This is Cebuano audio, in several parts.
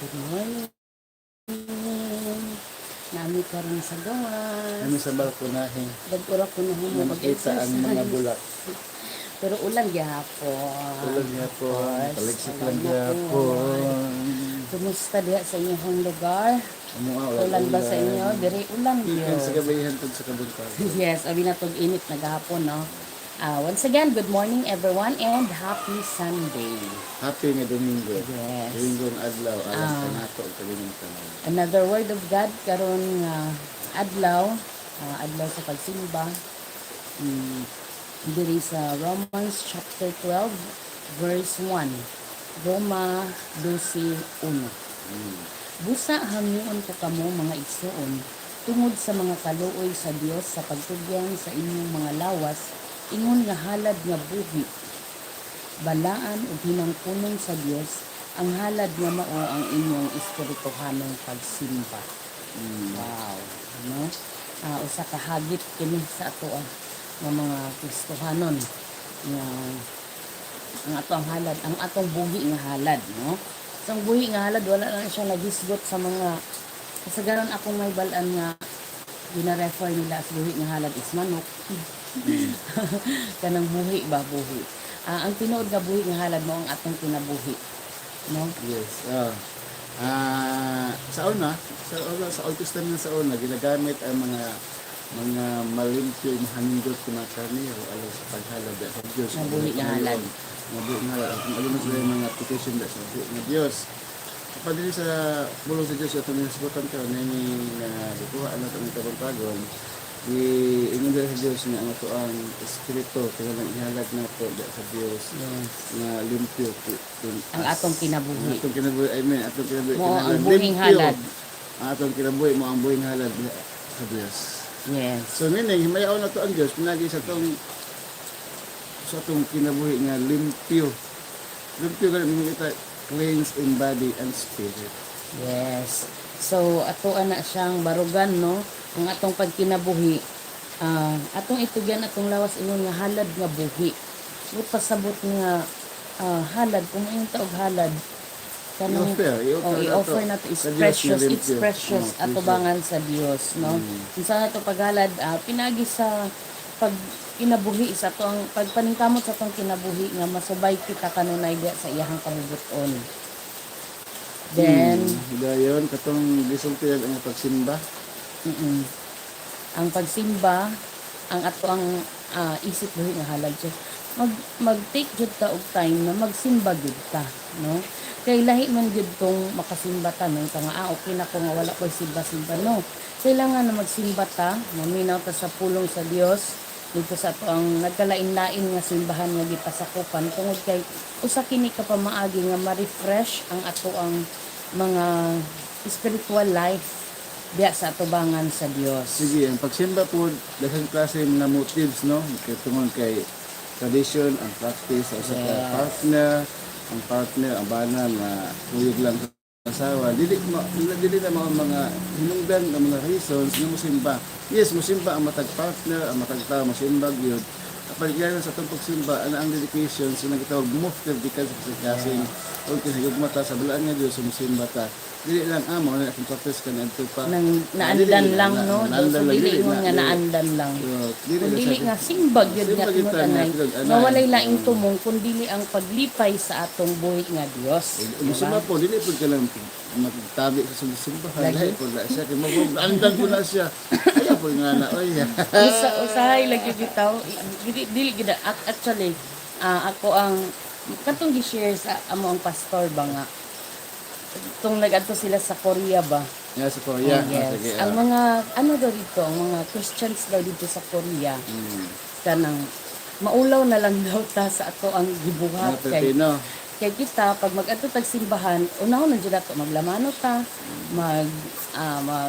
Good morning. Naa mi karon sa gawas. Kami sa balkonahe Dag-ura ko na na makita ang mga bulak. Pero ulan gihapon. Ulan gihapon, Of course, taligsik ulan lang na gihapon. Kumusta diha sa inyong lugar? Amo ah, ulan, Ulan ba sa inyo? Diri ulan Gikan sa gyud. gabi hantod sa kabuntag. Yes, abi na tog init nagahapon, no. Once again, good morning everyone and happy Sunday. Happy nga Domingo. Yes. Domingo ang adlaw alang kanato ug kaninyong tanan. Another word of God karon nga adlaw, adlaw sa pagsimba. Diri sa Romans chapter 12 verse 1. Roma 12:1. Busa hangyoon ko kamo, mga igsuon, tungod sa mga kaluoy sa Dios sa pagtugyan sa inyong mga lawas ingon nga halad nga buhi, balaan ug hinangkunon sa Dios, ang halad nga mao ang inyong espirituhanong pagsimba. Wow, no? Usa ka hagit kini sa ato nga mga Kristohanon nga ang ato ang halad, ang atong buhi nga halad, no? Sa ang buhi nga halad, wala lang siya nagisgot sa mga kasagaran. Akong may balaan nga gina-refer nila as buhi nga halad is manok. Kanang buhi ba, buhi. Ang tinuod nga buhi nga halad mo ang atong kinabuhi, no? Yes. Sa una, sa Old Testament, sa una ginagamit ang mga malimpyo, mahanindot ng mga karnero alang sa paghalad sa Diyos. Nga buhi nga halad. Nga buhi nga halad. Kung alin sila yung mga petition sa buhi nga Diyos. Kapag dili sa pulong sa Diyos, atong nasbutan karon ni nga gikuha na itong kabuntagon, di ingon diri sa Diyos nga ang ato ang espiritu kailangan ihalad nato sa Diyos nga limpyo Ang atong kinabuhi. Ang atong kinabuhi, amen. Atong kinabuhi Mao ang kinahanglan buhing limpyo. halad. Ang atong kinabuhi mo ang buhing halad sa Diyos. So meaning himayaon na to ang Diyos pinagi sa atong kinabuhi nga limpyo. Limpyo ka kita, cleanse in body and spirit. Yes. So ato ana siyang barugan, no, ang atong pagkinabuhi, atong itugyan atong lawas ingon nga halad nga buhi. But pasabot nga halad, kung moingon ta og halad kanang I-offer, i-offer oh, na to i-offer na to is sa Diyos nga precious, it's limpyo. precious Oh, precious. atubangan sa Dios, no? Unsa na to paghalad, pinagi sa pag kinabuhi sa ato ang pagpaningkamot sa atong kinabuhi nga masubay kita kanunay diya sa iyahang kabubut-on. Then Dayon katong gisulti ang pagsimba. Ang pagsimba, ang ato ang isip buhi nga halad siya. Mag-take jud ta og time na magsimba jud ta, no? Kay lahi man jud tong makasimba ta, no, ka nga okay na ko nga wala koy simba-simba, no. Kailangan na magsimba ta, maminaw ta sa pulong sa Dios dito sa ato ang nagkalain-lain nga simbahan nga gipasakupan tungod kay usa kini ka pamaagi nga ma-refresh ang ato ang mga spiritual life diya sa atubangan sa Dios. Sige, ang pagsimba po, daghan klase mga motives, no? Kay tungod kay tradition, ang practice, sa usa ka partner, ang partner, ang bana nga kuyog lang sa asawa. Dili na mga hinungdan ng mga reasons nga mosimba. Yes, mosimba ang matag partner, ang matag tao mosimba gyud. Kapag yan sa atong pagsimba, ana ang dedication sa nagitawag motive gikan sa kasing-kasing o kinahigugma ta sa balaan nga Dios, musimba ta. Dili lang amo na akong practice kan adto pa. Nang naandan Dili, lang, no? naandan So lang, dili dili ingon na, nga dili. naandan lang. So, dili Kung na dili nga simbag yun nga Simbag yun tinuod ta nga anay, tinuod anay. nga walay laing tumong kun dili ang paglipay sa atong buhi nga Dios. Musimba Diba? po, dili po ka lang magtabi sa simbahan. Lagi. Lahi po na siya. Kay andan po na siya. Ayaw po nga na. Oy. Usahay lagi bitaw, dili dili gid actually, ako ang katong gi-share sa amo ang pastor ba nga tong nag-adto sila sa Korea ba. Nga sa Korea. Oh, yes. Ah, sige, Ang mga ano daw dito, ang mga Christians daw dito sa Korea, kanang maulaw na lang daw ta sa ato ang gibuhat Mga kay Pilipino. kay kita pag mag-adto tag simbahan, unahon na jud ato maglamano ta, mag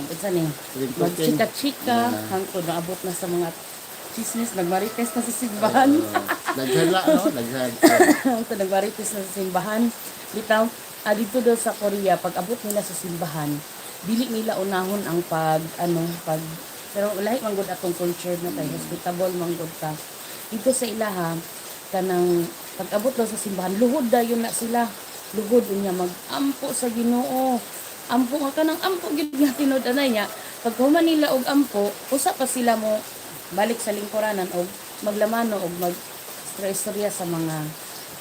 unsa ni, Drink. magchika-chika hangtod naabot na sa mga chismis, nagmarites na sa simbahan. Daghan la, no? Daghan. Hangtod nagmarites na sa simbahan bitaw. Dito daw sa Korea, pag abot nila sa simbahan, dili nila unahon ang pag ano pag, pero lahi man gud atong culture na kay hospitable man gud ta. Dito sa ilaha, kanang pag abot daw sa simbahan, luhod dayon na sila. Lugod unya mag-ampo sa Ginoo. Ampo nga kanang ampo gid nga tinud anay niya. Pag human nila og ampo, usa pa sila mo balik sa lingkuranan og maglamano og mag istorya sa mga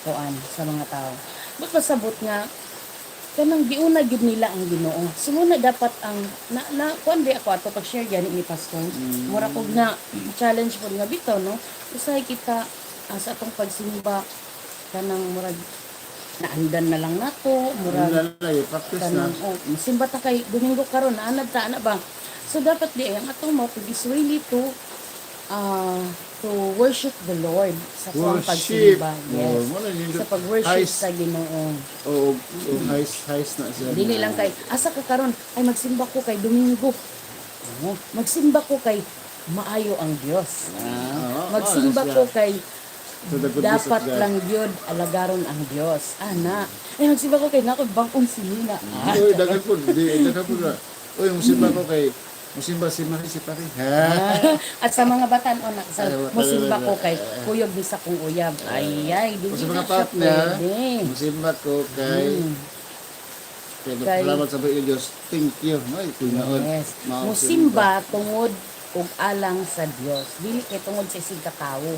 kuan, sa mga tao. But pasabot nga kanang giuna gyud nila ang Ginoo. Sumuna dapat ang na, na kuan di ako ato pag-share gani ni Pastor. Mura kog na challenge pod nga bitaw, no. Usahay kita sa atong pagsimba kanang murag naandan na lang nato, murag Ano na lang, practice na. kanang oh, simba ta kay Domingo karon, naanad ta ana ba. So dapat di ay ang atong motive is really to worship the Lord sa tuwang Worship. pagsimba. Yes. Oh, wala yun. Sa pag-worship Highs. sa Ginoo. Oo, oh, highs, highs na siya. Dili lang kay asa ka karon, ay magsimba ko kay Domingo. Oh, magsimba ko kay maayo ang Dios. Ah, Magsimba oo, ko kay To the goodness dapat of God. lang gyud alagaron ang Dios. Ana. Ay magsimba ko kay nako bag-ong sinina. Ah. Uy, daghan po. Di, daghan po na. Uy, musimba ko kay musimba si Mari si Pari. Ha? At sa mga batan-on na sa Ay, wala musimba talaga. ko kay kuyog ni sa kong uyab. Ay ay, dili Sa na mga siya partner, pwede. Musimba ko kay kay salamat sa buhay Diyos. Thank you. Ay, kunaon. Yes. Mao Musimba tungod og alang sa Dios. Dili kay tungod sa isig ka tawo.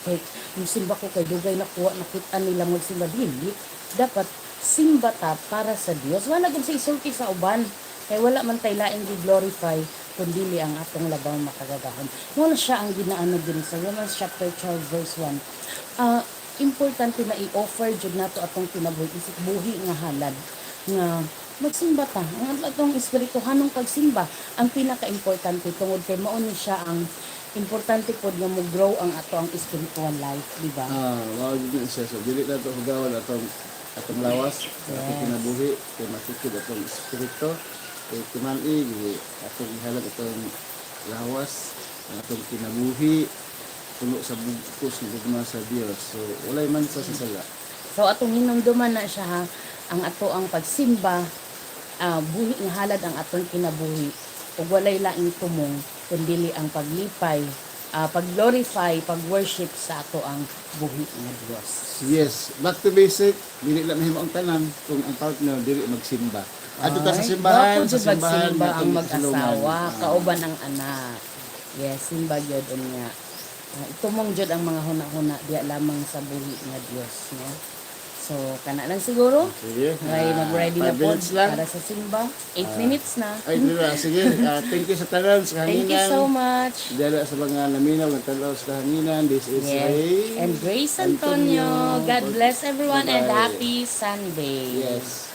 Kay musimba ko kay dugay nakuha nakita nila magsimba, dili. Dapat simba ta para sa Dios. Wala gud sa isulti sa uban. Kay wala man tay laing gi-glorify kun dili ang atong labaw makagagahom. Mao na siya ang ginaano din sa Romans chapter 12 verse 1. Ah, importante na i-offer jud nato atong kinabuhi isip buhi nga halad nga magsimba ta. Ang atong espirituhanong pagsimba ang pinaka-importante tungod kay mao ni siya ang importante pod nga mo grow ang ato ang spiritual life, di ba? Ah, mao jud na siya. So dili na to hugawan atong atong lawas, atong kinabuhi, kay matukod atong espiritu, kay timan-i atong ihalad atong lawas, ang atong kinabuhi puno sa bugkos ng gugma sa Dios. So walay man sa sala. So atong hinumduman na siya ha, ang ato ang pagsimba, buhi nga halad ang atong kinabuhi ug walay laing tumong kundili ang paglipay, pag-glorify, pag-worship sa ato ang buhi nga Dios. Yes, back to basic, dili lang mahimo ang tanan kung ang partner dili magsimba. Adto ta sa Ay, simbahan, gwapo sa jud simbahan magsimba ang atong mag-asawa, silungan. Kauban ang anak. Yes, simba gyud unya. Itumong jud ang mga huna-huna diya lamang sa buhi nga Dios, no? So, kana lang siguro. Sige. Ay, mag-ready na 5 po minutes lang. para sa simba. 8 minutes na. Ay, di ba? Sige. Thank you sa tanan, sa Thank you kahanginan. so much. Dala sa mga naminaw, nagtalaw sa kahanginan. This is Ray And Grace Antonio. God bless everyone and Bye-bye. happy Sunday. Yes.